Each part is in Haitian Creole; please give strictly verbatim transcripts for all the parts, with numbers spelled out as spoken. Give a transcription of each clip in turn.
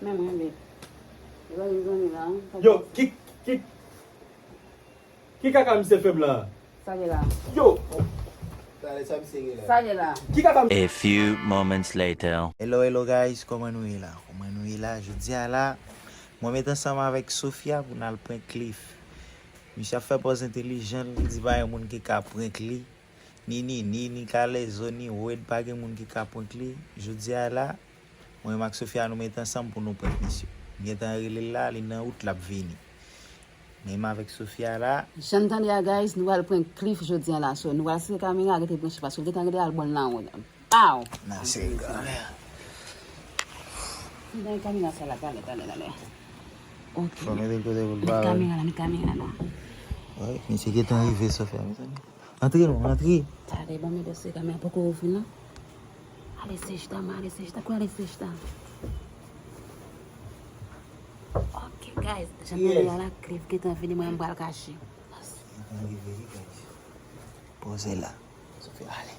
Men mwen, babe. E pa gen zanmi la. Yo, ki, ki, ki kaka misye fè m la? Sa gen la? Yo! Talè sa misye gen la? Sa gen la? Ki kaka m- A few moments later. Hello, hello guys, kòman nou ye la? Kòman nou ye la? Jodi a la, mwen met ansanm avèk Sofia pou n al prank Cliff. Misye ap fè pòz entelijan, li di pa gen moun ki ka prank li. Ni Nini, ni Kalezo, ni Wade, pa gen moun ki ka prank li. Jodi a la, mwen menm ak Sofia nou met ansanm pou nou prank misye. M gentan rele l la, li nan wout, l ap vini. Men m avèk Sofia la. Jan n tande a, guys, nou pral prank Cliff jodi a la. So, nou pral sere kamera, rete branche, paske l gentan rele al bon lawon. Pow! Nan sere kamera. Nan kamera sa la, talè, talè, talè. Ok. Fò mete l kote pou l pa wè. Met kamera la, met kamera la. Wi, misye gentan rive, Sofia, mezanmi. Antre non, antre. Talè, ban m ede sere kamera, poko ouvri non. Ale sere chita, man, ale sere chita, kou ale sere chita. Ok, guys, jan n tande a la, Cliff gentan vini, mwen menm pral kache. Gentan rive, wi, guys. Poze la. Sofia, ale.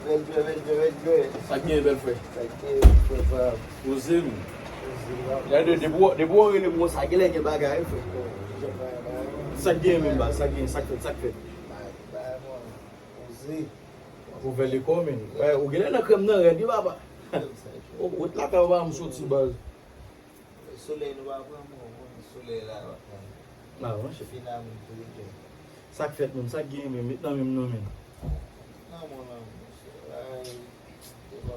Bèl jwè, bèl jwè, bèl jwè. Sa k gen, bèl frè? Sa k gen, frè pa m. Poze m. Poze la. Gade, depi w, depi w rele m konsa, genlè gen bagay, frè. Sa k gen menm, baz? Sa k gen? Sa k fèt? Sa k fèt? Bagay, bagay, mwen. Poze. W ap ouvè lekò, men. Ou genlè nan krèm nan rèd, wi, papa. Ou, ou lakay ou pa janm soti, baz. Solèy nou pa pran, mwen, mwen, solèy la pa pran. Ah, monchè. Finalman, tou tou. Sa k fèt menm, sa k gen menm, met nan men m non, men. Nan mwen, nan mwen, monchè. Ay,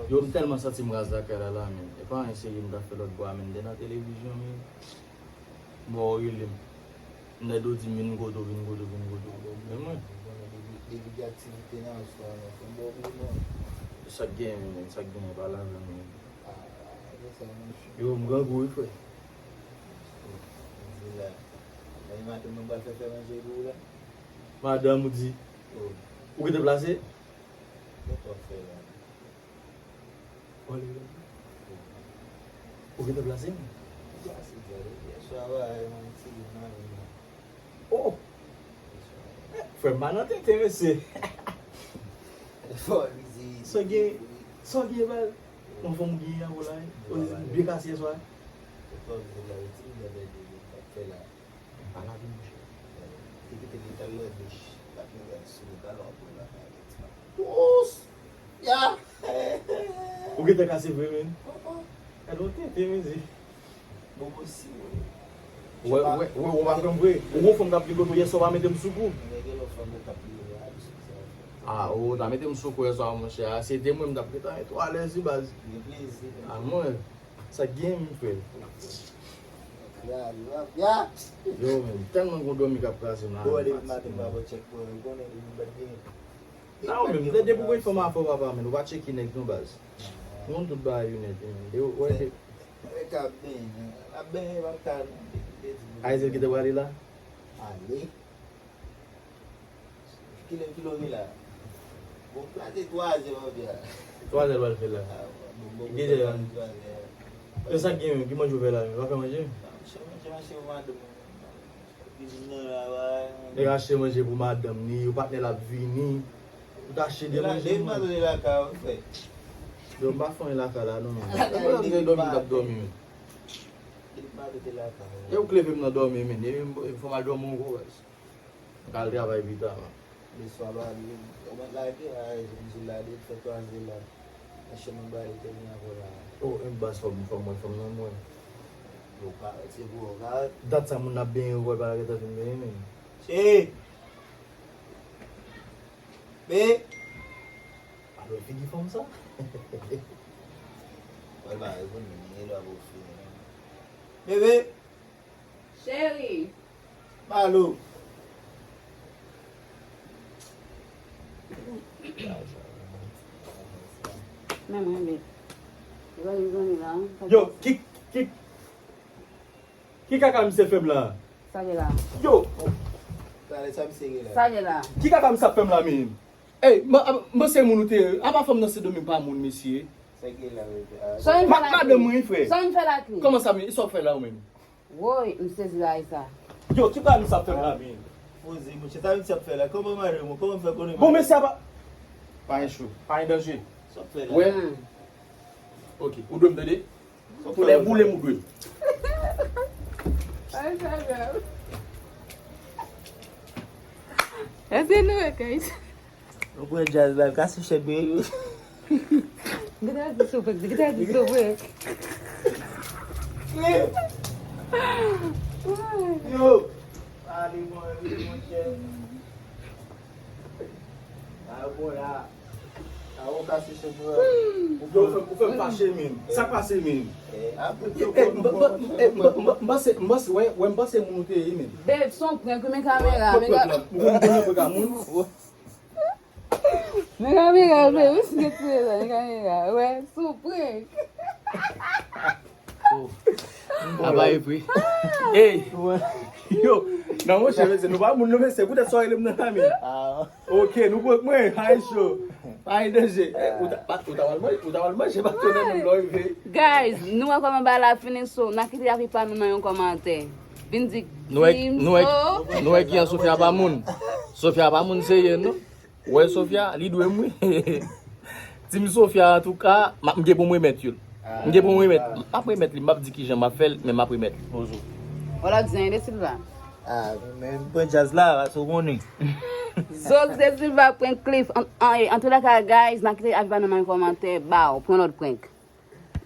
yo, m tèlman santi m raz lakay la, la, men. E pa anyen serye m ta fè lòt bò a, men. M te nan televizyon, men. M wè w rele m. M tande w di m vin kote w, vin kote w, vin kote w. Men mwen. Depi, depi gen aktivite nan rèstoran nan, fò m ba w pli, non. Sa k gen, men, sa k gen, pale avè m, men. Yo, m grangou wi, frè. Di la. Mwen maten mwen pral fè fè manje pou ou la. Madanm ou di. Ou gentan plase? Sa w ap fè la? Ou gentan plase? Plase, yèswa, mwen ti nan men. Oh! Frè m pa nan tenten, mesye. Sa w gen, sa w gen, baz? Yon fanm ou gen an, la, wi. Ou byen kase yèswa. Ou pa la tou, monchè. Te kite li talè, bich. T ap mete sou lo talon pou la. Ous! Ya! Ou gentan kase vre, men. Gade yon tenten, men, di. Bon, bon, si, wi. Wè, wè, wè, ou pa fè m vre. Ou gon fanm k ap vin kote w yèswa, ou pa mete m sou kou. Men gen lòt fanm yo k ap vin la, sou sa. Ah, ou ta mete m sou kou yèswa, monchè. A, se te mwen, m t ap gentan twò alèz, wi, baz. Gen plezi. Ah, mwen. Sa k gen, mon frè? Kraze, w ap, ya! Yo, men, tèlman gon dòmi k ap kraze m la. Bon, depi maten, m pa fè tchèk, bro. Ou konnen, depi m pa t gen. Nan, ou menm, depi w gon fanm afè w, papa, men, ou pa tcheke nèg non, baz. Ou konn tout bagay yo nèt, men. De, wè, de. Mwen ka benyen, ap benyen, pa ka non. Ayizèl ki te prale la? Ale. Kilè, kilè w ye la? Bon, la se twa zè w ap fè la. Twa zè l pral fè la. Ah, bon, bon, ki zè la? Twa zè. E sa k gen menm? Ki manje w fè la menm? Ou pa fè manje? Non, manje, manje, manje pou madanm mwen. Kizin nan la, wa. Nèg achte manje pou madanm ni, yon patnè l ap vini. Ou ta achte de manje pou mwen. Depi maten lakay ou, frè. Yo, m pa fè anyen lakay la, non. Depi maten te dòmi, m t ap dòmi, men. Depi maten te lakay ou. E ou k leve m nan dòmi, men. E m, e m fè m al dòmi ankò, baz. M ka al travay pita, man. Leswa ba li, ou mèt lage a, e, m di l la, depi fè twa zè la. Nan chemen ba li te vin avè la. Oh, e baz, fò m, fò m wè fanm nan mwen. Yo pa, se pou yo ka. Dat sa moun ap benyen, ou wè pa gentan fin benyen, men. Che! Be! Alò, figi fanm sa. Wè, ba, e bon, men, e lwa pou fini, men. Bebe! Cheri! Malo! Men mwen, babe. Yo, ki, ki, ki kaka misye fè m la? Sa gen la? Yo! Talè sa misye gen la? Sa gen la? Ki kaka misye ap fè m la, menm? Ey, m, m panse moun ou te ye. Apa fanm nan Sendomeng pa moun, mesye. Sa gen la, mesye? Ah, sa vin fè la, madanm mwen, frè. Sa vin fè la, Cliff? Kòman sa, men? Sa w fè la, ou menm? Woy, m sezi la, sa. Yo, ki bagay misye ap fè m la, men? Poze, monchè, sa Haiti ap fè la? Kòman madanm ou? Kòman m fè konnen? Bon, mesye, pa, pa gen cho, pa gen danje. Sa w ap fè la? Wè. Ok, ou dwe m tande? Pou lè boule m ou dwe m. Ay, sa grav. Èske nou wè kay? Nou pran djaz la, l ka sou chèn mwen yo. Gade a di sou prank, gade a di sou prank. Yo! Ale, mwen, monchè. A bon la. A ou ka sou chèn mwen. Ou fè, ou fè m fache, menm. Sa k pase, menm? M panse, m panse, wè, wè, m panse moun ou te ye, menm. Babe, se yon prank, men kamera, men ka- Ou konn prank a moun? Men kamera, men ou sou retire la, men kamera. Wè, sou prank. Aba e vre. Ey! Yo! Non, monchè, mesye, nou pa moun, non, mesye, poutèt sa w rele m nan lame. Ok, nou prank mwen, ay cho. Ay danje. Eh, ou ta, pa- ou ta pral manje, ou ta pral manje, pa tounen menm lè w rive. Guys, nou wè kòman bagay la fini, so, n a kite avi pa nou nan yon kòmantè. Vin di, nou wè, nou wè, nou wè ki an Sofia pa moun. Sofia pa moun serye, non? Wè Sofia, li dwe m wi. Team Sofia, antouka, m ap, m gen pou m remèt yo. M gen pou m remèt. M ap remèt li, m ap di kijan m ap fè l, men m ap remèt li. Bonjou. Wala, Zen de Silva. Ah, men m pran djaz la, paske w konnen. Zos de Silva prank Cliff. An, an, an tou lè ka, guys, n a kite avi pa nou nan kòmantè, baw, pran lòt prank.